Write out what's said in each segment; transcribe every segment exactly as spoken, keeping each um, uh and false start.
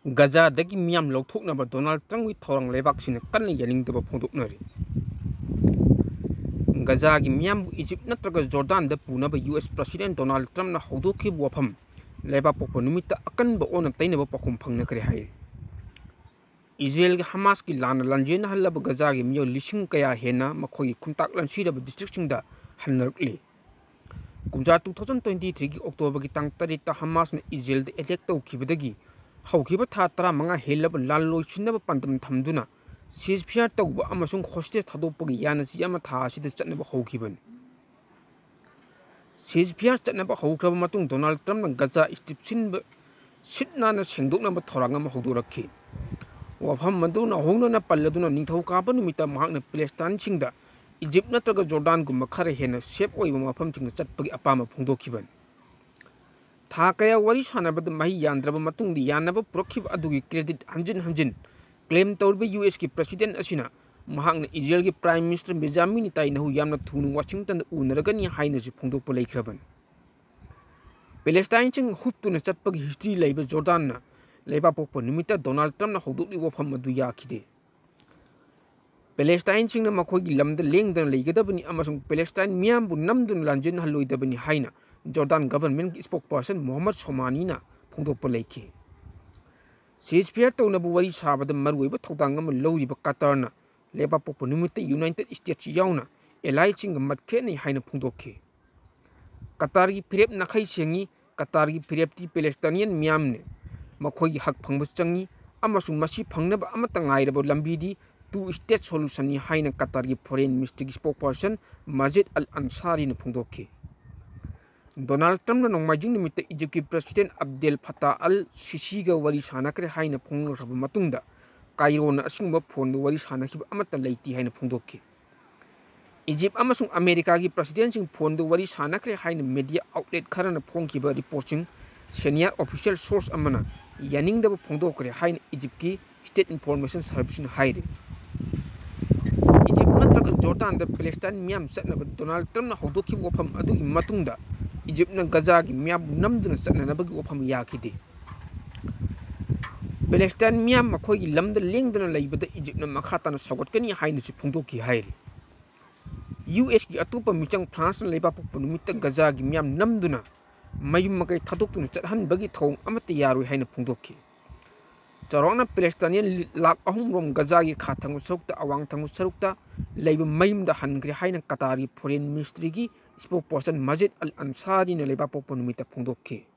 ꯒꯖꯥꯗꯒꯤ ꯃꯤꯌꯥꯝ ꯂꯧꯊꯣꯛꯅꯕ ꯗꯣꯅꯥꯜꯗ ꯇ꯭ꯔꯝꯞꯀꯤ ꯊꯧꯔꯥꯡ ꯂꯩꯕꯥꯛꯁꯤꯡꯅ ꯀꯟꯅ ꯌꯥꯅꯤꯡꯗꯕ ꯐꯣꯡꯗꯣꯛꯅꯔꯤ꯫ ꯒꯖꯥꯒꯤ ꯃꯤꯌꯥꯝꯕꯨ ꯏꯖꯤꯞ ꯅꯠꯇ꯭ꯔꯒ ꯖꯣꯔꯗꯥꯟꯗ ꯄꯨꯅꯕ ꯌꯨ ꯑꯦꯁ ꯄ꯭ꯔꯁꯤꯗꯦꯟ ꯗꯣꯅꯥꯜꯗ ꯇ꯭ꯔꯝꯞꯅ ꯍꯧꯗꯣꯛꯈꯤꯕ ꯋꯥꯐꯝ ꯂꯩꯕꯥꯛꯄꯣꯛꯄ ꯅꯨꯃꯤꯠꯇ ꯑꯀꯟꯕ ꯑꯣꯟꯅ ꯇꯩꯅꯕ ꯄꯥꯎꯈꯨꯝ ꯐꯪꯅꯈ꯭ꯔꯦ ꯍꯥꯏꯔꯤ꯫ ꯏꯖꯔꯦꯜꯒꯤ ꯍꯃꯥꯁꯀꯤ ꯂꯥꯟꯅ ꯂꯥꯟꯖꯦꯟꯅꯍꯜꯂꯕ ꯒꯖꯥꯒꯤ ꯃꯤꯑꯣꯏ ꯂꯤꯁꯤꯡ ꯀꯌꯥ ꯍꯦꯟꯅ ꯃꯈꯣꯏꯒꯤ ꯈꯨꯟꯇꯥꯛ ꯂꯥꯟꯁꯤꯔꯕ ꯗꯤꯁꯇ꯭ꯔꯤꯛꯁꯤꯡꯗ ꯍꯟꯅꯔꯛꯂꯤ꯫ ꯀꯨꯝꯖꯥ two thousand twenty threeꯒꯤ Octoberꯒꯤ ꯇꯥꯡ ꯇꯔꯦꯠꯇ ꯍꯃꯥꯁꯅ ꯏꯖꯔꯦꯜꯗ ꯑꯦꯇꯦꯛ ꯇꯧꯈꯤꯕꯗꯒꯤ ꯍꯧꯈꯤꯕ ꯊꯥ ꯇꯔꯥꯃꯉꯥ ꯍꯦꯜꯂꯕ ꯂꯥꯟ ꯂꯣꯏꯁꯤꯟꯅꯕ ꯄꯥꯟꯗꯝ ꯊꯝꯗꯨꯅ ceasefire ꯇꯧꯕ ꯑꯃꯁꯨꯡ hostage ꯊꯥꯗꯣꯛꯄꯒꯤ ꯌꯥꯅꯆꯦ ꯑꯃ ꯊꯥ ꯑꯁꯤꯗ ꯆꯠꯅꯕ ꯍꯧꯈꯤꯕꯅꯤ꯫ Ceasefire ꯆꯠꯅꯕ ꯍꯧꯈ꯭ꯔꯕ ꯃꯇꯨꯡ ꯗꯣꯅꯥꯜꯗ ꯇ꯭ꯔꯝꯞꯅ ꯒꯖꯥ ꯁ꯭ꯇ꯭ꯔꯤꯞ ꯁꯤꯟꯕ ꯁꯤꯠ ꯅꯥꯟꯅ ꯁꯦꯡꯗꯣꯛꯅꯕ ꯊꯧꯔꯥꯡ ꯑꯃ ꯍꯧꯗꯣꯔꯛꯈꯤ꯫ ꯋꯥꯐꯝ ꯑꯗꯨ ꯅꯧꯍꯧꯅꯅ ꯄꯜꯂꯗꯨꯅ ꯅꯤꯡꯊꯧꯀꯥꯕ ꯅꯨꯃꯤꯠꯇ ꯃꯍꯥꯛꯅ ꯄꯦꯂꯦꯁꯇꯥꯏꯟꯁꯤꯡꯗ ꯏꯖꯤꯞ ꯅꯠꯇ꯭ꯔꯒ ꯖꯣꯔꯗꯥꯟꯒꯨꯝꯕ ꯈꯔ ꯍꯦꯟꯅ safe ꯑꯣꯏꯕ ꯃꯐꯝꯁꯤꯡꯗ ꯆꯠꯄꯒꯤ ꯑꯄꯥꯝꯕ ꯐꯣꯡꯗꯣꯛꯈꯤꯕꯅꯤ꯫ ꯊꯥ ꯀꯌꯥ ꯋꯥꯔꯤ ꯁꯥꯟꯅꯕꯗ ꯃꯍꯩ ꯌꯥꯟꯗ꯭ꯔꯕ ꯃꯇꯨꯡꯗ ꯌꯥꯅꯕ ꯄꯨꯔꯛꯈꯤꯕ ꯑꯗꯨꯒꯤ credit ꯍꯟꯖꯤꯟ ꯍꯟꯖꯤꯟ claim ꯇꯧꯔꯤꯕ ꯌꯨ ꯑꯦꯁꯀꯤ president ꯑꯁꯤꯅ ꯃꯍꯥꯛꯅ ꯏꯖꯔꯦꯜꯒꯤ Prime Minister ꯕꯦꯟꯖꯥꯃꯤꯟ ꯅꯦꯇꯥꯟꯌꯥꯍꯨ ꯌꯥꯝꯅ ꯊꯨꯅ ꯋꯥꯁꯤꯡꯇꯟꯗ ꯎꯅꯔꯒꯅꯤ ꯍꯥꯏꯅꯁꯨ ꯐꯣꯡꯗꯣꯛꯄ ꯂꯩꯈ꯭ꯔꯕꯅꯤ꯫ ꯄꯦꯂꯦꯁꯇꯥꯏꯟꯁꯤꯡ ꯍꯨꯞꯇꯨꯅ ꯆꯠꯄꯒꯤ history ꯂꯩꯕ ꯖꯣꯔꯗꯥꯟꯅ ꯂꯩꯕꯥꯛꯄꯣꯛꯄ ꯅꯨꯃꯤꯠꯇ ꯗꯣꯅꯥꯜꯗ ꯇ꯭ꯔꯝꯞꯅ ꯍꯧꯗꯣꯛꯂꯤꯕ ꯋꯥꯐꯝ ꯑꯗꯨ ꯌꯥꯈꯤꯗꯦ꯫ ꯄꯦꯂꯦꯁꯇꯥꯏꯟꯁꯤꯡꯅ ꯃꯈꯣꯏꯒꯤ ꯂꯝꯗ ꯂꯦꯡꯗꯅ ꯂꯩꯒꯗꯕꯅꯤ ꯑꯃꯁꯨꯡ ꯄꯦꯂꯦꯁꯇꯥꯏꯟ ꯃꯤꯌꯥꯝꯕꯨ ꯅꯝꯗꯨꯅ ꯂꯥꯟꯖꯦꯟꯍꯜꯂꯣꯏꯗꯕꯅꯤ ꯍꯥꯏꯅ ꯖꯣꯔꯗꯥꯟ governmentꯀꯤ spokesperson ꯃꯣꯍꯝꯃꯗ ꯁꯣꯃꯥꯅꯤꯅ ꯐꯣꯡꯗꯣꯛꯄ ꯂꯩꯈꯤ꯫ Ceasefire ꯇꯧꯅꯕ ꯋꯥꯔꯤ ꯁꯥꯕꯗ ꯃꯔꯨꯑꯣꯏꯕ ꯊꯧꯗꯥꯡ ꯑꯃ ꯂꯧꯔꯤꯕ ꯀꯇꯥꯔꯅ ꯂꯩꯕꯥꯛꯄꯣꯛꯄ ꯅꯨꯃꯤꯠꯇ United States ꯌꯥꯎꯅ allyꯁꯤꯡꯒ ꯃꯠ ꯈꯦꯠꯅꯩ ꯍꯥꯏꯅ ꯐꯣꯡꯗꯣꯛꯈꯤ꯫ ꯀꯇꯥꯔꯒꯤ ꯐꯤꯔꯦꯞ ꯅꯥꯈꯩ ꯁꯦꯡꯉꯤ꯫ ꯀꯇꯥꯔꯒꯤ ꯐꯤꯔꯦꯞꯇꯤ ꯄꯦꯂꯦꯁꯇꯥꯏꯅꯤꯌꯟ ꯃꯤꯌꯥꯝꯅꯤ꯫ ꯃꯈꯣꯏꯒꯤ ꯍꯛ ꯐꯪꯕ ꯆꯪꯉꯤ ꯑꯃꯁꯨꯡ ꯃꯁꯤ ꯐꯪꯅꯕ ꯑꯃꯠꯇ ꯉꯥꯏꯔꯕ ꯂꯝꯕꯤꯗꯤ two state solutionꯅꯤ ꯍꯥꯏꯅ ꯀꯇꯥꯔꯒꯤ foreign ministryꯒꯤ spokesperson ꯃꯥꯖꯤꯗ ꯑꯜ ꯑꯟꯁꯥꯔꯤꯅ ꯐꯣꯡꯗꯣꯛꯈꯤ꯫ ꯗꯣꯅꯥꯜꯗ ꯇ꯭ꯔꯝꯞꯅ ꯅꯣꯡꯃꯥꯏꯖꯤꯡ ꯅꯨꯃꯤꯠꯇ ꯏꯖꯤꯞꯀꯤ president ꯑꯕꯗꯦꯜ ꯐꯇꯥꯍ ꯑꯜ ꯁꯤꯁꯤꯒ ꯋꯥꯔꯤ ꯁꯥꯟꯅꯈ꯭ꯔꯦ ꯍꯥꯏꯅ ꯐꯣꯡꯅꯈ꯭ꯔꯕ ꯃꯇꯨꯡꯗ ꯀꯥꯏꯔꯣꯅ ꯑꯁꯤꯒꯨꯝꯕ phoneꯗ ꯋꯥꯔꯤ ꯁꯥꯟꯅꯈꯤꯕ ꯑꯃꯠꯇ ꯂꯩꯇꯦ ꯍꯥꯏꯅ ꯐꯣꯡꯗꯣꯛꯈꯤ꯫ ꯏꯖꯤꯞ ꯑꯃꯁꯨꯡ ꯑꯃꯦꯔꯤꯀꯥꯒꯤ presidentꯁꯤꯡ phoneꯗ ꯋꯥꯔꯤ ꯁꯥꯟꯅꯈ꯭ꯔꯦ ꯍꯥꯏꯅ media outlet ꯈꯔꯅ ꯐꯣꯡꯈꯤꯕ reportꯁꯤꯡ senior official source ꯑꯃꯅ ꯌꯥꯅꯤꯡꯗꯕ ꯐꯣꯡꯗꯣꯛꯈ꯭ꯔꯦ ꯍꯥꯏꯅ ꯏꯖꯤꯞꯀꯤ State Information Serviceꯅ ꯍꯥꯏꯔꯤ꯫ ꯏꯖꯤꯞ ꯅꯠꯇ꯭ꯔꯒ ꯖꯣꯔꯗꯥꯟꯗ ꯄꯦꯂꯦꯁꯇꯥꯏꯟ ꯃꯤꯌꯥꯝ ꯆꯠꯅꯕ ꯗꯣꯅꯥꯜꯗ ꯇ꯭ꯔꯝꯞꯅ ꯍꯧꯗꯣꯛꯈꯤꯕ ꯋꯥꯐꯝ ꯑꯗꯨꯒꯤ ꯃꯇꯨꯡꯗ ꯏꯖꯤꯞꯅ ꯒꯖꯥꯒꯤ ꯃꯤꯌꯥꯝꯕꯨ ꯅꯝꯗꯨꯅ ꯆꯠꯅꯅꯕꯒꯤ ꯋꯥꯐꯝ ꯌꯥꯈꯤꯗꯦ꯫ ꯄꯦꯂꯦꯁꯇꯥꯏꯟ ꯃꯤꯌꯥꯝ ꯃꯈꯣꯏꯒꯤ ꯂꯝꯗ ꯂꯦꯡꯗꯅ ꯂꯩꯕꯗ ꯏꯖꯤꯞꯅ ꯃꯈꯥ ꯇꯥꯅ ꯁꯧꯒꯠꯀꯅꯤ ꯍꯥꯏꯅꯁꯨ ꯐꯣꯡꯗꯣꯛꯈꯤ ꯍꯥꯏꯔꯤ꯫ ꯌꯨ ꯑꯦꯁꯀꯤ ꯑꯇꯣꯞꯄ ꯃꯤꯆꯪ ꯐ꯭ꯔꯥꯟꯁꯅ ꯂꯩꯕꯥꯛ ꯄꯣꯛꯄ ꯅꯨꯃꯤꯠꯇ ꯒꯖꯥꯒꯤ ꯃꯤꯌꯥꯝ ꯅꯝꯗꯨꯅ ꯃꯌꯨꯝ ꯃꯀꯩ ꯊꯥꯗꯣꯛꯇꯨꯅ ꯆꯠꯍꯟꯕꯒꯤ ꯊꯧꯑꯣꯡ ꯑꯃꯠꯇ ꯌꯥꯔꯣꯏ ꯍꯥꯏꯅ ꯐꯣꯡꯗꯣꯛꯈꯤ꯫ ꯆꯥꯎꯔꯥꯛꯅ ꯄꯦꯂꯦꯁꯇꯥꯏꯅꯤꯌꯟ ꯂꯤ-, ꯂꯥꯈ ꯑꯍꯨꯝ ꯔꯣꯝ ꯒꯖꯥꯒꯤ ꯈꯥ ꯊꯪꯕ ꯁꯔꯨꯛꯇ, ꯑꯋꯥꯡ ꯊꯪꯕ ꯁꯔꯨꯛꯇ ꯂꯩꯕ ꯃꯌꯨꯝꯗ ꯍꯟꯈ꯭ꯔꯦ ꯍꯥꯏꯅ ꯀꯇꯥꯔꯒꯤ ꯐꯣꯔꯦꯟ ꯃꯤꯅꯤꯁꯇ꯭ꯔꯤꯒꯤ ꯏꯁꯄꯣꯛꯄꯔꯁꯟ ꯃꯖꯤꯗ ꯑꯜ ꯑꯟꯁꯥꯔꯤꯅ ꯂꯩꯕꯥꯛ ꯄꯣꯛꯄ ꯅꯨꯃꯤꯠꯇ ꯐꯣꯡꯗꯣꯛꯈꯤ꯫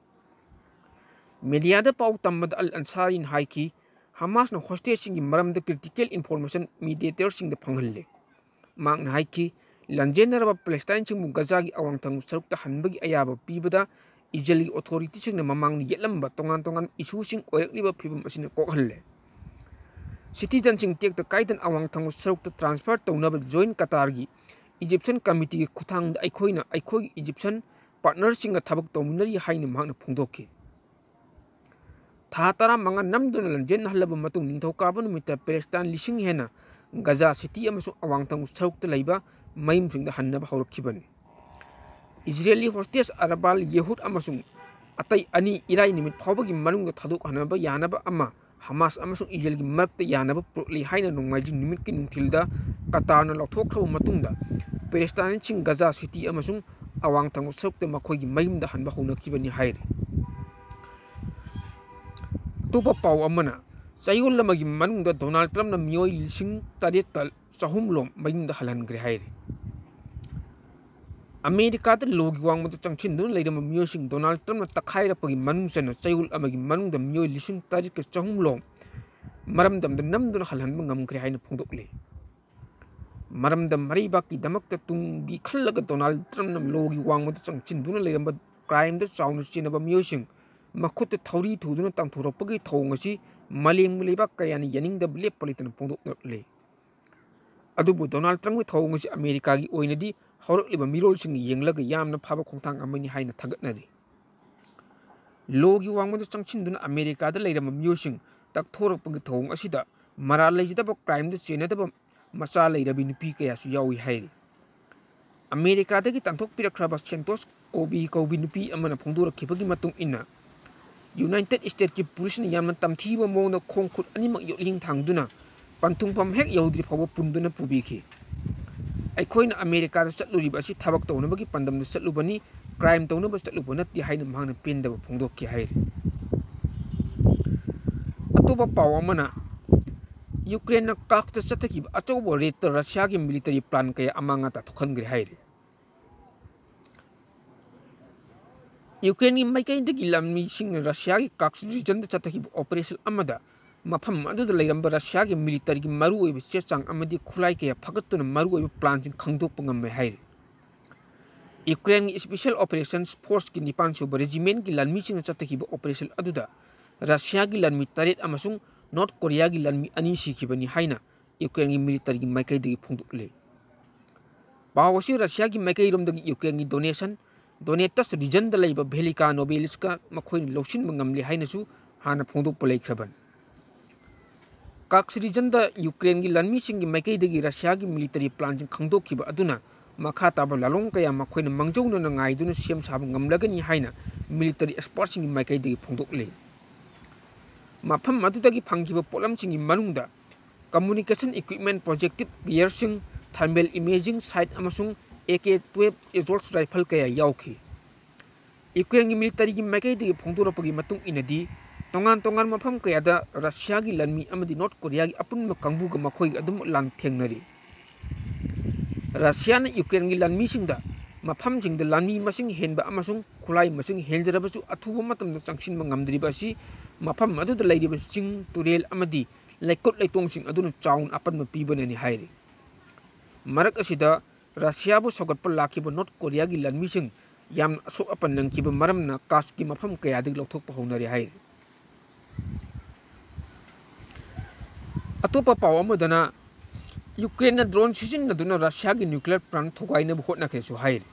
ꯃꯦꯗꯤꯌꯥꯗ ꯄꯥꯎ ꯇꯝꯕꯗ ꯑꯜ ꯑꯟꯁꯥꯔꯤꯅ ꯍꯥꯏꯈꯤ, ꯍꯃꯥꯁꯅ ꯍꯣꯁꯇꯦꯖꯁꯤꯡꯒꯤ ꯃꯔꯝꯗ ꯀ꯭ꯔꯤꯇꯤꯀꯦꯜ ꯏꯟꯐꯣꯔꯃꯦꯁꯟ ꯃꯤꯗꯤꯌꯦꯇꯔꯁꯤꯡꯗ ꯐꯪꯍꯜꯂꯦ꯫ ꯃꯍꯥꯛꯅ ꯍꯥꯏꯈꯤ, ꯂꯥꯟꯖꯦꯟꯅꯔꯕ ꯄꯦꯂꯦꯁꯇꯥꯏꯟꯁꯤꯡꯕꯨ ꯒꯖꯥꯒꯤ ꯑꯋꯥꯡ ꯊꯪꯕ ꯁꯔꯨꯛꯇ ꯍꯟꯕꯒꯤ ꯑꯌꯥꯕ ꯄꯤꯕꯗ ꯏꯖꯔꯦꯜꯒꯤ ꯑꯣꯊꯣꯔꯤꯇꯤꯁꯤꯡꯅ ꯃꯃꯥꯡꯗ ꯌꯦꯠꯂꯝꯕ ꯇꯣꯉꯥꯟ ꯇꯣꯉꯥꯟꯕ ꯏꯁꯨꯁꯤꯡ ꯑꯣꯏꯔꯛꯂꯤꯕ ꯐꯤꯕꯝ ꯑꯁꯤꯅ ꯀꯣꯛꯍꯜꯂꯦ꯫ ꯁꯤꯇꯤꯖꯟꯁꯤꯡ ꯇꯦꯛꯇ ꯀꯥꯏꯗꯅ ꯑꯋꯥꯡ ꯊꯪꯕ ꯁꯔꯨꯛꯇ ꯇ꯭ꯔꯥꯟꯁꯐꯔ ꯇꯧꯅꯕ ꯖꯣꯏꯟ ꯀꯇꯥꯔꯒꯤ ꯏꯖꯤꯞꯁꯤꯌꯟ ꯀꯃꯤꯇꯤꯒꯤ ꯈꯨꯠꯊꯥꯡꯗ ꯑꯩꯈꯣꯏꯅ ꯑꯩꯈꯣꯏꯒꯤ ꯏꯖꯤꯞꯁꯤꯌꯟ ꯄꯥꯔꯠꯅꯔꯁꯤꯡꯒ ꯊꯕꯛ ꯇꯧꯃꯤꯟꯅꯔꯤ ꯍꯥꯏꯅ ꯃꯍꯥꯛꯅ ꯐꯣꯡꯗꯣꯛꯈꯤ꯫ ꯊꯥ ꯇꯔꯥꯃꯉꯥ ꯅꯝꯗꯨꯅ ꯂꯥꯟꯖꯦꯟꯅꯍꯜꯂꯕ ꯃꯇꯨꯡ, ꯅꯤꯡꯊꯧꯀꯥꯕ ꯅꯨꯃꯤꯠꯇ ꯄꯦꯂꯦꯁꯇꯥꯏꯟ ꯂꯤꯁꯤꯡ ꯍꯦꯟꯅ ꯒꯖꯥ ꯁꯤꯇꯤ ꯑꯃꯁꯨꯡ ꯑꯋꯥꯡ ꯊꯪꯕ ꯁꯔꯨꯛꯇ ꯂꯩꯕ ꯃꯌꯨꯝꯁꯤꯡꯗ ꯍꯟꯅꯕ ꯍꯧꯔꯛꯈꯤꯕꯅꯤ꯫ ꯏꯖꯔꯦꯂꯤ ꯍꯣꯁꯇꯦꯖ ꯑꯔꯕꯥꯜ ꯌꯦꯍꯨꯗ ꯑꯃꯁꯨꯡ ꯑꯇꯩ ꯑꯅꯤ ꯏꯔꯥꯏ ꯅꯨꯃꯤꯠ ꯐꯥꯎꯕꯒꯤ ꯃꯅꯨꯡꯗ ꯊꯥꯗꯣꯛꯍꯟꯅꯕ ꯌꯥꯅꯕ ꯑꯃ ꯍꯃꯥꯁ ꯑꯃꯁꯨꯡ ꯏꯖꯔꯦꯜꯒꯤ ꯃꯔꯛꯇ ꯌꯥꯅꯕ ꯄꯨꯔꯛꯂꯤ ꯍꯥꯏꯅ ꯅꯣꯡꯃꯥꯏꯖꯤꯡ ꯅꯨꯃꯤꯠꯀꯤ ꯅꯨꯡꯊꯤꯜꯗ ꯀꯇꯥꯔꯅ ꯂꯧꯊꯣꯛꯈ꯭ꯔꯕ ꯃꯇꯨꯡꯗ, ꯄꯦꯂꯦꯁꯇꯥꯏꯟꯁꯤꯡ ꯒꯖꯥ ꯁꯤꯇꯤ ꯑꯃꯁꯨꯡ ꯑꯋꯥꯡ ꯊꯪꯕ ꯁꯔꯨꯛꯇ ꯃꯈꯣꯏꯒꯤ ꯃꯌꯨꯝꯗ ꯍꯟꯕ ꯍꯧꯅꯈꯤꯕꯅꯤ ꯍꯥꯏꯔꯤ꯫ ꯑꯇꯣꯞꯄ ꯄꯥꯎ ꯑꯃꯅ, ꯆꯌꯣꯜ ꯑꯃꯒꯤ ꯃꯅꯨꯡꯗ ꯗꯣꯅꯥꯜꯗ ꯇ꯭ꯔꯝꯞꯅ ꯃꯤꯑꯣꯏ ꯂꯤꯁꯤꯡ ꯇꯔꯦꯠꯀ ꯆꯍꯨꯝ ꯂꯣꯝ ꯃꯌꯨꯝꯗ ꯍꯜꯍꯟꯈ꯭ꯔꯦ ꯍꯥꯏꯔꯤ꯫ ꯑꯃꯦꯔꯤꯀꯥꯗ ꯂꯣꯒꯤ ꯋꯥꯡꯃꯗ ꯆꯪꯁꯤꯟꯗꯨꯅ ꯂꯩꯔꯝꯕ ꯃꯤꯑꯣꯏꯁꯤꯡ ꯗꯣꯅꯥꯜꯗ ꯇ꯭ꯔꯝꯞꯅ ꯇꯛꯈꯥꯏꯔꯛꯄꯒꯤ ꯃꯅꯨꯡ ꯆꯟꯅ ꯆꯌꯣꯜ ꯑꯃꯒꯤ ꯃꯅꯨꯡꯗ ꯃꯤꯑꯣꯏ ꯂꯤꯁꯤꯡ ꯇꯔꯦꯠꯀ ꯆꯍꯨꯝ ꯂꯣꯝ ꯃꯔꯝꯗꯝꯗ ꯅꯝꯗꯨꯅ ꯍꯜꯍꯟꯕ ꯉꯝꯈ꯭ꯔꯦ ꯍꯥꯏꯅ ꯐꯣꯡꯗꯣꯛꯂꯤ꯫ ꯃꯔꯝꯗꯝ ꯃꯔꯩꯕꯥꯛꯀꯤꯗꯃꯛꯇ ꯇꯨꯡꯒꯤ ꯈꯜꯂꯒ ꯗꯣꯅꯥꯜꯗ ꯇ꯭ꯔꯝꯞꯅ ꯂꯣꯒꯤ ꯋꯥꯡꯃꯗ ꯆꯪꯁꯤꯟꯗꯨꯅ ꯂꯩꯔꯝꯕ ꯀ꯭ꯔꯥꯏꯝꯗ ꯆꯥꯎꯅ ꯆꯦꯟꯅꯕ ꯃꯤꯑꯣꯏꯁꯤꯡ ꯃꯈꯨꯠꯇ ꯊꯧꯔꯤ ꯊꯨꯗꯨꯅ ꯇꯥꯟꯊꯣꯔꯛꯄꯒꯤ ꯊꯧꯑꯣꯡ ꯑꯁꯤ ꯃꯥꯂꯦꯝꯒꯤ ꯂꯩꯕꯥꯛ ꯀꯌꯥꯅ ꯌꯥꯅꯤꯡꯗꯕ ꯂꯦꯞꯄ ꯂꯩꯇꯅ ꯐꯣꯡꯗꯣꯛꯂꯛꯂꯤ꯫ ꯑꯗꯨꯕꯨ ꯗꯣꯅꯥꯜꯗ ꯇ꯭ꯔꯝꯞꯀꯤ ꯊꯧꯑꯣꯡ ꯑꯁꯤ ꯑꯃꯦꯔꯤꯀꯥꯒꯤ ꯑꯣꯏꯅꯗꯤ ꯍꯧꯔꯛꯂꯤꯕ ꯃꯤꯔꯣꯜꯁꯤꯡꯒ ꯌꯦꯡꯂꯒ ꯌꯥꯝꯅ ꯐꯕ ꯈꯣꯡꯊꯥꯡ ꯑꯃꯅꯤ ꯍꯥꯏꯅ ꯊꯥꯒꯠꯅꯔꯤ꯫ ꯂꯣꯒꯤ ꯋꯥꯡꯃꯗ ꯆꯪꯁꯤꯟꯗꯨꯅ ꯑꯃꯦꯔꯤꯀꯥꯗ ꯂꯩꯔꯝꯕ ꯃꯤꯑꯣꯏꯁꯤꯡ ꯇꯛꯊꯣꯔꯛꯄꯒꯤ ꯊꯧꯑꯣꯡ ꯑꯁꯤꯗ ꯃꯔꯥꯜ ꯂꯩꯖꯗꯕ ꯀ꯭ꯔꯥꯏꯝꯗ ꯆꯦꯟꯅꯗꯕ ꯃꯆꯥ ꯂꯩꯔꯕꯤ ꯅꯨꯄꯤ ꯀꯌꯥꯁꯨ ꯌꯥꯎꯏ ꯍꯥꯏꯔꯤ꯫ ꯑꯃꯦꯔꯤꯀꯥꯗꯒꯤ ꯇꯥꯟꯊꯣꯛꯄꯤꯔꯛꯈ꯭ꯔꯕ ꯁꯦꯟꯇꯣꯁ ꯀꯣꯕꯤ ꯀꯧꯕꯤ ꯅꯨꯄꯤ ꯑꯃꯅ ꯐꯣꯡꯗꯣꯔꯛꯈꯤꯕꯒꯤ ꯃꯇꯨꯡ ꯏꯟꯅ, ꯌꯨꯅꯥꯏꯇꯦꯗ ꯁ꯭ꯇꯦꯠꯀꯤ ꯄꯨꯂꯤꯁꯅ ꯌꯥꯝꯅ ꯇꯝꯊꯤꯕ ꯃꯑꯣꯡꯗ ꯈꯣꯡ ꯈꯨꯠ ꯑꯅꯤꯃꯛ ꯌꯣꯠꯂꯤꯡ ꯊꯥꯡꯗꯨꯅ ꯄꯟꯊꯨꯡꯐꯝ ꯍꯦꯛ ꯌꯧꯗ꯭ꯔꯤ ꯐꯥꯎꯕ ꯄꯨꯟꯗꯨꯅ ꯄꯨꯕꯤꯈꯤ꯫ "ꯑꯩꯈꯣꯏꯅ ꯑꯃꯦꯔꯤꯀꯥꯗ ꯆꯠꯂꯨꯔꯤꯕ ꯑꯁꯤ ꯊꯕꯛ ꯇꯧꯅꯕꯒꯤ ꯄꯥꯟꯗꯝꯗ ꯆꯠꯂꯨꯕꯅꯤ, ꯀ꯭ꯔꯥꯏꯝ ꯇꯧꯅꯕ ꯆꯠꯂꯨꯕ ꯅꯠꯇꯦ" ꯍꯥꯏꯅ ꯃꯍꯥꯛꯅ ꯄꯦꯟꯗꯕ ꯐꯣꯡꯗꯣꯛꯈꯤ ꯍꯥꯏꯔꯤ꯫ ꯑꯇꯣꯞꯄ ꯄꯥꯎ ꯑꯃꯅ, ꯌꯨꯀ꯭ꯔꯦꯟꯅ ꯀꯥꯔꯁꯇ ꯆꯠꯊꯈꯤꯕ ꯑꯆꯧꯕ ꯔꯦꯗꯇ ꯔꯁꯤꯌꯥꯒꯤ ꯃꯤꯂꯤꯇꯔꯤ ꯄ꯭ꯂꯥꯟ ꯀꯌꯥ ꯑꯃꯥꯡ ꯑꯇꯥ ꯊꯣꯛꯍꯟꯈ꯭ꯔꯦ ꯍꯥꯏꯔꯤ꯫ ꯌꯨꯀ꯭ꯔꯦꯟꯒꯤ ꯃꯥꯏꯀꯩꯗꯒꯤ ꯂꯥꯟꯃꯤꯁꯤꯡꯅ ꯔꯁꯤꯌꯥꯒꯤ ꯀꯥꯔꯁ ꯔꯤꯖꯟꯗ ꯆꯠꯊꯈꯤꯕ ꯑꯣꯄꯔꯦꯁꯟ ꯑꯃꯗ ꯃꯐꯝ ꯑꯗꯨꯗ ꯂꯩꯔꯝꯕ ꯔꯁꯤꯌꯥꯒꯤ ꯃꯤꯂꯤꯇꯔꯤꯒꯤ ꯃꯔꯨꯑꯣꯏꯕ ꯆꯦ ꯆꯥꯡ ꯑꯃꯗꯤ ꯈꯨꯠꯂꯥꯏ ꯀꯌꯥ ꯐꯒꯠꯇꯨꯅ ꯃꯔꯨꯑꯣꯏꯕ ꯄ꯭ꯂꯥꯟꯁꯤꯡ ꯈꯪꯗꯣꯛꯄ ꯉꯝꯃꯦ ꯍꯥꯏꯔꯤ꯫ ꯌꯨꯀ꯭ꯔꯦꯟꯒꯤ ꯁ꯭ꯄꯦꯁꯤꯌꯦꯜ ꯑꯣꯄꯔꯦꯁꯟꯁ ꯐꯣꯔꯁꯀꯤ ꯅꯤꯄꯥꯟ ꯁꯨꯕ ꯔꯦꯖꯤꯃꯦꯟꯠꯀꯤ ꯂꯥꯟꯃꯤꯁꯤꯡꯅ ꯆꯠꯊꯈꯤꯕ ꯑꯣꯄꯔꯦꯁꯟ ꯑꯗꯨꯗ ꯔꯁꯤꯌꯥꯒꯤ ꯂꯥꯟꯃꯤ ꯇꯔꯦꯠ ꯑꯃꯁꯨꯡ ꯅꯣꯔꯠ ꯀꯣꯔꯤꯌꯥꯒꯤ ꯂꯥꯟꯃꯤ ꯑꯅꯤ ꯁꯤꯈꯤꯕꯅꯤ ꯍꯥꯏꯅ ꯌꯨꯀ꯭ꯔꯦꯟꯒꯤ ꯃꯤꯂꯤꯇꯔꯤꯒꯤ ꯃꯥꯏꯀꯩꯗꯒꯤ ꯐꯣꯡꯗꯣꯛꯂꯤ꯫ ꯄꯥꯎ ꯑꯁꯤ ꯔꯁꯤꯌꯥꯒꯤ ꯃꯥꯏꯀꯩꯔꯣꯝꯗꯒꯤ ꯌꯨꯀ꯭ꯔꯦꯟꯒꯤ ꯗꯣꯅꯦꯁꯟ, ꯗꯣꯅꯦꯇꯁ ꯔꯤꯖꯟꯗ ꯂꯩꯕ ꯚꯦꯂꯤꯀꯥ ꯅꯣꯕꯦꯂꯤꯁꯀ ꯃꯈꯣꯏꯅ ꯂꯧꯁꯤꯟꯕ ꯉꯝꯂꯦ ꯍꯥꯏꯅꯁꯨ ꯍꯥꯟꯅ ꯐꯣꯡꯗꯣꯛꯄ ꯂꯩꯈ꯭ꯔꯕꯅꯤ꯫ ꯀꯥꯔꯁ ꯔꯤꯖꯟꯗ ꯌꯨꯀ꯭ꯔꯦꯟꯒꯤ ꯂꯥꯟꯃꯤꯁꯤꯡꯒꯤ ꯃꯥꯏꯀꯩꯗꯒꯤ ꯔꯁꯤꯌꯥꯒꯤ ꯃꯤꯂꯤꯇꯔꯤ ꯄ꯭ꯂꯥꯟꯁꯤꯡ ꯈꯪꯗꯣꯛꯈꯤꯕ ꯑꯗꯨꯅ ꯃꯈꯥ ꯇꯥꯕ ꯂꯥꯂꯣꯡ ꯀꯌꯥ ꯃꯈꯣꯏꯅ ꯃꯥꯡꯖꯧꯅꯅ ꯉꯥꯏꯗꯨꯅ ꯁꯦꯝ ꯁꯥꯕ ꯉꯝꯂꯒꯅꯤ ꯍꯥꯏꯅ ꯃꯤꯂꯤꯇꯔꯤ ꯑꯦꯛꯁꯄꯔꯠꯁꯤꯡꯒꯤ ꯃꯥꯏꯀꯩꯗꯒꯤ ꯐꯣꯡꯗꯣꯛꯂꯤ꯫ ꯃꯐꯝ ꯑꯗꯨꯗꯒꯤ ꯐꯪꯈꯤꯕ ꯄꯣꯠꯂꯝꯁꯤꯡꯒꯤ ꯃꯅꯨꯡꯗ communication equipment, projective gearꯁꯤꯡ, thermal imaging sight ꯑꯃꯁꯨꯡ ꯑꯦ ꯀꯦ ꯇꯨꯌꯦꯜꯐ ꯑꯦꯖꯣꯜꯁ ꯔꯥꯏꯐꯜ ꯀꯌꯥ ꯌꯥꯎꯈꯤ꯫ ꯌꯨꯀ꯭ꯔꯦꯟꯒꯤ ꯃꯤꯂꯤꯇꯔꯤꯒꯤ ꯃꯥꯏꯀꯩꯗꯒꯤ ꯐꯣꯡꯗꯣꯔꯛꯄꯒꯤ ꯃꯇꯨꯡ ꯏꯟꯅꯗꯤ, ꯇꯣꯉꯥꯟ ꯇꯣꯉꯥꯟꯕ ꯃꯐꯝ ꯀꯌꯥꯗ ꯔꯁꯤꯌꯥꯒꯤ ꯂꯥꯟꯃꯤ ꯑꯃꯗꯤ ꯅꯣꯔꯠ ꯀꯣꯔꯤꯌꯥꯒꯤ ꯑꯄꯨꯟꯕ ꯀꯥꯡꯕꯨꯒ ꯃꯈꯣꯏꯒ ꯑꯗꯨꯝ ꯂꯥꯟꯊꯦꯡꯅꯔꯤ꯫ ꯔꯁꯤꯌꯥꯅ ꯌꯨꯀ꯭ꯔꯦꯟꯒꯤ ꯂꯥꯟꯃꯤꯁꯤꯡꯗ ꯃꯐꯝꯁꯤꯡꯗ ꯂꯥꯟꯃꯤ ꯃꯁꯤꯡ ꯍꯦꯟꯕ ꯑꯃꯁꯨꯡ ꯈꯨꯠꯂꯥꯏ ꯃꯁꯤꯡ ꯍꯦꯟꯖꯔꯕꯁꯨ ꯑꯊꯨꯕ ꯃꯇꯝꯗ ꯆꯪꯁꯤꯟꯕ ꯉꯝꯗ꯭ꯔꯤꯕ ꯑꯁꯤ ꯃꯐꯝ ꯑꯗꯨꯗ ꯂꯩꯔꯤꯕ ꯆꯤꯡ, ꯇꯨꯔꯦꯜ ꯑꯃꯗꯤ ꯂꯩꯀꯣꯠ ꯂꯩꯇꯣꯡꯁꯤꯡ ꯑꯗꯨꯅ ꯆꯥꯎꯅ ꯑꯄꯟꯕ ꯄꯤꯕꯅꯅꯤ ꯍꯥꯏꯔꯤ꯫ ꯃꯔꯛ ꯑꯁꯤꯗ, ꯔꯁꯤꯌꯥꯕꯨ ꯁꯧꯒꯠꯄ ꯂꯥꯛꯈꯤꯕ ꯅꯣꯔꯠ ꯀꯣꯔꯤꯌꯥꯒꯤ ꯂꯥꯟꯃꯤꯁꯤꯡ ꯌꯥꯝꯅ ꯑꯁꯣꯛ ꯑꯄꯟ ꯅꯪꯈꯤꯕ ꯃꯔꯝꯅ ꯀꯥꯔꯁꯀꯤ ꯃꯐꯝ ꯀꯌꯥꯗꯒꯤ ꯂꯧꯊꯣꯛꯄ ꯍꯧꯅꯔꯦ ꯍꯥꯏꯔꯤ꯫ ꯑꯇꯣꯞꯄ ꯄꯥꯎ ꯑꯃꯗꯅ, ꯌꯨꯀ꯭ꯔꯦꯟꯅ ꯗ꯭ꯔꯣꯟ ꯁꯤꯖꯤꯟꯅꯗꯨꯅ ꯔꯁꯤꯌꯥꯒꯤ ꯅ꯭ꯌꯨꯀ꯭ꯂꯤꯌꯔ ꯄ꯭ꯂꯥꯟꯠ ꯊꯨꯒꯥꯏꯅꯕ ꯍꯣꯠꯅꯈ꯭ꯔꯦꯁꯨ ꯍꯥꯏꯔꯤ꯫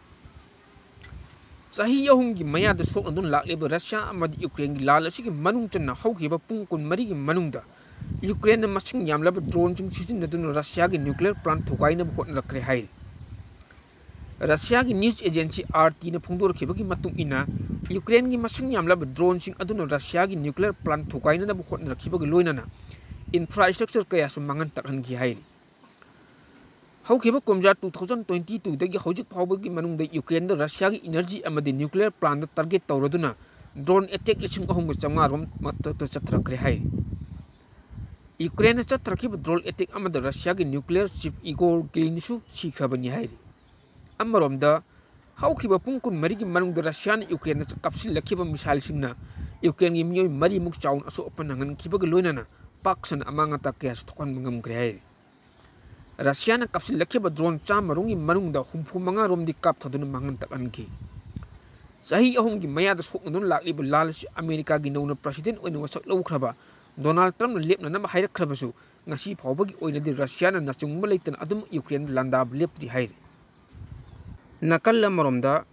ꯆꯍꯤ ꯑꯍꯨꯝꯒꯤ ꯃꯌꯥꯗ ꯁꯣꯛꯅꯗꯨꯅ ꯂꯥꯛꯂꯤꯕ ꯔꯁꯤꯌꯥ ꯑꯃꯗꯤ ꯌꯨꯀ꯭ꯔꯦꯟꯒꯤ ꯂꯥꯟ ꯑꯁꯤꯒꯤ ꯃꯅꯨꯡ ꯆꯟꯅ ꯍꯧꯈꯤꯕ ꯄꯨꯡ ꯀꯨꯟꯃꯔꯤꯒꯤ ꯃꯅꯨꯡꯗ ꯌꯨꯀ꯭ꯔꯦꯟꯅ ꯃꯁꯤꯡ ꯌꯥꯝꯂꯕ ꯗ꯭ꯔꯣꯟꯁꯤꯡ ꯁꯤꯖꯤꯟꯅꯗꯨꯅ ꯔꯁꯤꯌꯥꯒꯤ ꯅ꯭ꯌꯨꯀ꯭ꯂꯤꯌꯔ ꯄ꯭ꯂꯥꯟꯠ ꯊꯨꯒꯥꯏꯅꯕ ꯍꯣꯠꯅꯔꯛꯈ꯭ꯔꯦ ꯍꯥꯏꯔꯤ꯫ ꯔꯁꯤꯌꯥꯒꯤ news agency RT ꯅ ꯐꯣꯡꯗꯣꯔꯛꯈꯤꯕꯒꯤ ꯃꯇꯨꯡ ꯏꯟꯅ, ꯌꯨꯀ꯭ꯔꯦꯟꯒꯤ ꯃꯁꯤꯡ ꯌꯥꯝꯂꯕ drone ꯁꯤꯡ ꯑꯗꯨꯅ ꯔꯁꯤꯌꯥꯒꯤ nuclear plant ꯊꯨꯒꯥꯏꯅꯅꯕ ꯍꯣꯠꯅꯔꯛꯈꯤꯕꯒ ꯂꯣꯏꯅꯅ infrastructure ꯀꯌꯥꯁꯨ ꯃꯥꯡꯍꯟ ꯇꯥꯛꯍꯟꯈꯤ ꯍꯥꯏꯔꯤ꯫ ꯍꯧꯈꯤꯕ ꯀꯨꯝꯖꯥ two thousand twenty two ꯗꯒꯤ ꯍꯧꯖꯤꯛ ꯐꯥꯎꯕꯒꯤ ꯃꯅꯨꯡꯗ ꯌꯨꯀ꯭ꯔꯦꯟꯗ ꯔꯁꯤꯌꯥꯒꯤ energy ꯑꯃꯗꯤ nuclear plant ꯗ target ꯇꯧꯔꯗꯨꯅ drone attack ꯂꯤꯁꯤꯡ ꯑꯍꯨꯝꯒ ꯆꯥꯝꯃꯉꯥ ꯔꯣꯝ ꯃꯊꯛꯇ ꯆꯠꯊꯔꯛꯈ꯭ꯔꯦ ꯍꯥꯏꯔꯤ꯫ ꯌꯨꯀ꯭ꯔꯦꯟꯗ ꯆꯠꯊꯔꯛꯈꯤꯕ drone attack ꯑꯃꯗ ꯔꯁꯤꯌꯥꯒꯤ nuclear chief Igor Gilin ꯁꯨ ꯁꯤꯈ꯭ꯔꯕꯅꯤ ꯍꯥꯏꯔꯤ꯫ ꯑꯃꯔꯣꯝꯗ, ꯍꯧꯈꯤꯕ ꯄꯨꯡ ꯀꯨꯟꯃꯔꯤꯒꯤ ꯃꯅꯨꯡꯗ ꯔꯁꯤꯌꯥꯅ ꯌꯨꯀ꯭ꯔꯦꯟꯗ ꯀꯥꯞꯁꯤꯜꯂꯛꯈꯤꯕ missile ꯁꯤꯡꯅ ꯌꯨꯀ꯭ꯔꯦꯟꯒꯤ ꯃꯤꯑꯣꯏ ꯃꯔꯤꯃꯨꯛ ꯆꯥꯎꯅ ꯑꯁꯣꯛ ꯑꯄꯟ ꯅꯪꯍꯟꯈꯤꯕꯒ ꯂꯣꯏꯅꯅ ꯄꯥꯛ ꯁꯟꯅ ꯑꯃꯥꯡ ꯑꯇꯥ ꯀꯌꯥꯁꯨ ꯊꯣꯛꯍꯟꯕ ꯉꯝꯈ꯭ꯔꯦ ꯍꯥꯏꯔꯤ꯫ ꯔꯁꯤꯌꯥꯅ ꯀꯥꯞꯁꯤꯜꯂꯛꯈꯤꯕ drone ꯆꯥꯝꯃ ꯔꯣꯝꯒꯤ ꯃꯅꯨꯡꯗ ꯍꯨꯝꯐꯨ ꯃꯉꯥ ꯔꯣꯝꯗꯤ ꯀꯥꯞꯊꯗꯨꯅ ꯃꯥꯡꯍꯟ ꯇꯥꯛꯍꯟꯈꯤ꯫ ꯆꯍꯤ ꯑꯍꯨꯝꯒꯤ ꯃꯌꯥꯗ ꯁꯣꯛꯅꯗꯨꯅ ꯂꯥꯛꯂꯤꯕ ꯂꯥꯜ ꯑꯁꯤ ꯑꯃꯦꯔꯤꯀꯥꯒꯤ ꯅꯧꯅ president ꯑꯣꯏꯅ ꯋꯥꯁꯛ ꯂꯧꯈ꯭ꯔꯕ ꯗꯣꯅꯥꯜꯗ ꯇ꯭ꯔꯝꯞꯅ ꯂꯦꯞꯅꯅꯕ ꯍꯥꯏꯔꯛꯈ꯭ꯔꯕꯁꯨ, ꯉꯁꯤ ꯐꯥꯎꯕꯒꯤ ꯑꯣꯏꯅꯗꯤ ꯔꯁꯤꯌꯥꯅ ꯅꯆꯨꯡꯕ ꯂꯩꯇꯅ ꯑꯗꯨꯝ ꯌꯨꯀ꯭ꯔꯦꯟꯗ ꯂꯥꯟꯗꯥꯕ ꯂꯦꯞꯇ꯭ꯔꯤ ꯍꯥꯏꯔꯤ꯫ ꯅꯥꯀꯜ ꯑꯃꯔꯣꯝꯗ,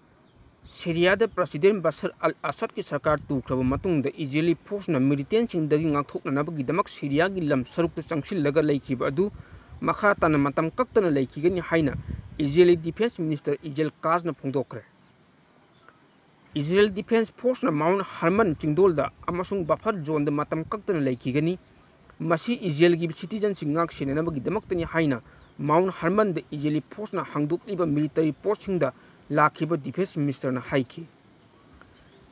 ꯁꯤꯔꯤꯌꯥꯗ president ꯕꯁꯔ ꯑꯜ ꯑꯁꯗꯀꯤ ꯁꯔꯀꯥꯔ ꯇꯨꯈ꯭ꯔꯕ ꯃꯇꯨꯡꯗ ꯏꯖꯔꯦꯂꯤ force ꯅ militant ꯁꯤꯡꯗꯒꯤ ꯉꯥꯛꯊꯣꯛꯅꯅꯕꯒꯤꯗꯃꯛ ꯁꯤꯔꯤꯌꯥꯒꯤ ꯂꯝ ꯁꯔꯨꯛꯇ ꯆꯪꯁꯤꯜꯂꯒ ꯂꯩꯈꯤꯕ ꯑꯗꯨ ꯃꯈꯥ ꯇꯥꯅ ꯃꯇꯝ ꯀꯛꯇꯅ ꯂꯩꯈꯤꯒꯅꯤ ꯍꯥꯏꯅ ꯏꯖꯔꯦꯂꯤ defence minister ꯏꯖꯦꯜ ꯀꯥꯖꯅ ꯐꯣꯡꯗꯣꯛꯈ꯭ꯔꯦ꯫ ꯏꯖꯔꯦꯜ defence force ꯅ Mount Hermon ꯆꯤꯡꯗꯣꯜꯗ ꯑꯃꯁꯨꯡ buffer zone ꯗ ꯃꯇꯝ ꯀꯛꯇꯅ ꯂꯩꯈꯤꯒꯅꯤ꯫ ꯃꯁꯤ ꯏꯖꯔꯦꯜꯒꯤ citizen ꯁꯤꯡ ꯉꯥꯛ ꯁꯦꯟꯅꯅꯕꯒꯤꯗꯃꯛꯇꯅꯤ ꯍꯥꯏꯅ Mount Hermon ꯗ ꯏꯖꯔꯦꯂꯤ force ꯅ ꯍꯥꯡꯗꯣꯛꯂꯤꯕ military post ꯁꯤꯡꯗ ꯂꯥꯛꯈꯤꯕ defence minister ꯅ ꯍꯥꯏꯈꯤ꯫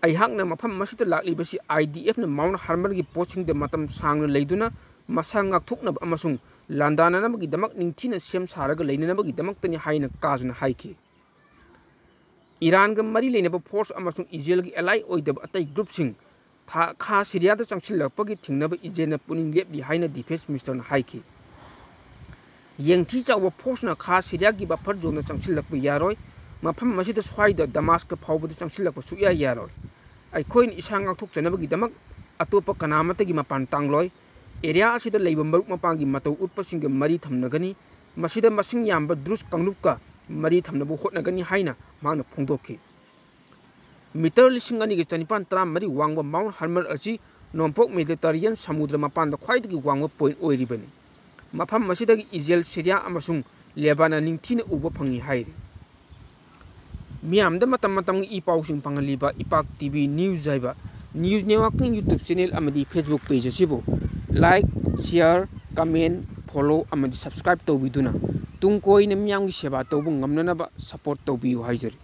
ꯑꯩꯍꯥꯛꯅ ꯃꯐꯝ ꯑꯁꯤꯗ ꯂꯥꯛꯂꯤꯕꯁꯤ IDF ꯅ Mount Hermon ꯒꯤ post ꯁꯤꯡꯗ ꯃꯇꯝ ꯁꯥꯡꯅ ꯂꯩꯗꯨꯅ ꯃꯁꯥ ꯉꯥꯛꯊꯣꯛꯅꯕ ꯑꯃꯁꯨꯡ ꯂꯥꯟꯗꯥꯅꯅꯕꯒꯤꯗꯃꯛ ꯅꯤꯡꯊꯤꯅ ꯁꯦꯝ ꯁꯥꯔꯒ ꯂꯩꯅꯅꯕꯒꯤꯗꯃꯛꯇꯅꯤ ꯍꯥꯏꯅ ꯀꯥꯖꯅ ꯍꯥꯏꯈꯤ꯫ ꯏꯔꯥꯟꯒ ꯃꯔꯤ ꯂꯩꯅꯕ force ꯑꯃꯁꯨꯡ ꯏꯖꯔꯦꯜꯒꯤ ally ꯑꯣꯏꯗꯕ ꯑꯇꯩ group ꯁꯤꯡ ꯊꯥ-, ꯈꯥ ꯁꯤꯔꯤꯌꯥꯗ ꯆꯪꯁꯤꯜꯂꯛꯄꯒꯤ ꯊꯤꯡꯅꯕ ꯏꯖꯔꯦꯜꯅ ꯄꯨꯛꯅꯤꯡ ꯂꯦꯞꯂꯤ ꯍꯥꯏꯅ defence minister ꯅ ꯍꯥꯏꯈꯤ꯫ ꯌꯦꯡꯊꯤ ꯆꯥꯎꯕ force ꯅ ꯈꯥ ꯁꯤꯔꯤꯌꯥꯒꯤ buffer zone ꯗ ꯆꯪꯁꯤꯜꯂꯛꯄ ꯌꯥꯔꯣꯏ꯫ ꯃꯐꯝ ꯑꯁꯤꯗ ꯁ꯭ꯋꯥꯏꯗ ꯗꯃꯥꯁꯀ ꯐꯥꯎꯕꯗ ꯆꯪꯁꯤꯜꯂꯛꯄ ꯁꯨꯛꯌꯥ ꯌꯥꯔꯣꯏ꯫ ꯑꯩꯈꯣꯏꯅ ꯏꯁꯥ ꯉꯥꯛꯊꯣꯛꯆꯅꯕꯒꯤꯗꯃꯛ ꯑꯇꯣꯞꯄ ꯀꯅꯥꯃꯠꯇꯒꯤ ꯃꯄꯥꯟ ꯇꯥꯡꯂꯣꯏ꯫ Area ꯑꯁꯤꯗ ꯂꯩꯕ ꯃꯔꯨꯞ ꯃꯄꯥꯡꯒꯤ ꯃꯇꯧ ꯎꯠꯄꯁꯤꯡꯒ ꯃꯔꯤ ꯊꯝꯅꯒꯅꯤ꯫ ꯃꯁꯤꯗ ꯃꯁꯤꯡ ꯌꯥꯝꯕ ꯗ꯭ꯔꯨꯖ ꯀꯥꯡꯂꯨꯞꯀ ꯃꯔꯤ ꯊꯝꯅꯕ ꯍꯣꯠꯅꯒꯅꯤ ꯍꯥꯏꯅ ꯃꯍꯥꯛꯅ ꯐꯣꯡꯗꯣꯛꯈꯤ꯫ Meter ꯂꯤꯁꯤꯡ ꯑꯅꯤꯒ ꯆꯅꯤꯄꯥꯟ ꯇꯔꯥꯃꯔꯤ ꯋꯥꯡꯕ Mount Hermon ꯑꯁꯤ ꯅꯣꯡꯄꯣꯛ Mediterranean ꯁꯃꯨꯗ꯭ꯔ ꯃꯄꯥꯟꯗ ꯈ꯭ꯋꯥꯏꯗꯒꯤ ꯋꯥꯡꯕ point ꯑꯣꯏꯔꯤꯕꯅꯤ꯫ ꯃꯐꯝ ꯑꯁꯤꯗꯒꯤ ꯏꯖꯔꯦꯜ, ꯁꯤꯔꯤꯌꯥ ꯑꯃꯁꯨꯡ ꯂꯦꯕꯥꯅꯟ ꯅꯤꯡꯊꯤꯅ ꯎꯕ ꯐꯪꯏ ꯍꯥꯏꯔꯤ꯫ ꯃꯤꯌꯥꯝꯗ ꯃꯇꯝ ꯃꯇꯝꯒꯤ ꯏ ꯄꯥꯎꯁꯤꯡ ꯐꯪꯍꯜꯂꯤꯕ ꯏꯄꯥꯛ ꯇꯤ ꯚꯤ ꯅ꯭ꯌꯨꯁ ꯍꯥꯏꯕ ꯅ꯭ꯌꯨꯁ ꯅꯦꯠꯋꯥꯔꯛꯀꯤꯡ ꯌꯨꯇ꯭ꯌꯨꯕ ꯆꯦꯅꯦꯜ ꯑꯃꯗꯤ ꯐꯦꯁꯕꯨꯛ ꯄꯦꯖ ꯑꯁꯤꯕꯨ ꯂꯥꯏꯛ, ꯁꯤꯌꯥꯔ, ꯀꯃꯦꯟ, ꯐꯣꯂꯣ ꯑꯃꯗꯤ ꯁꯕꯁꯀ꯭ꯔꯥꯏꯕ ꯇꯧꯕꯤꯗꯨꯅ ꯇꯨꯡ ꯀꯣꯏꯅ ꯃꯤꯌꯥꯝꯒꯤ ꯁꯦꯕꯥ ꯇꯧꯕ ꯉꯝꯅꯅꯕ ꯁꯄꯣꯔꯠ ꯇꯧꯕꯤꯌꯨ ꯍꯥꯏꯖꯔꯤ꯫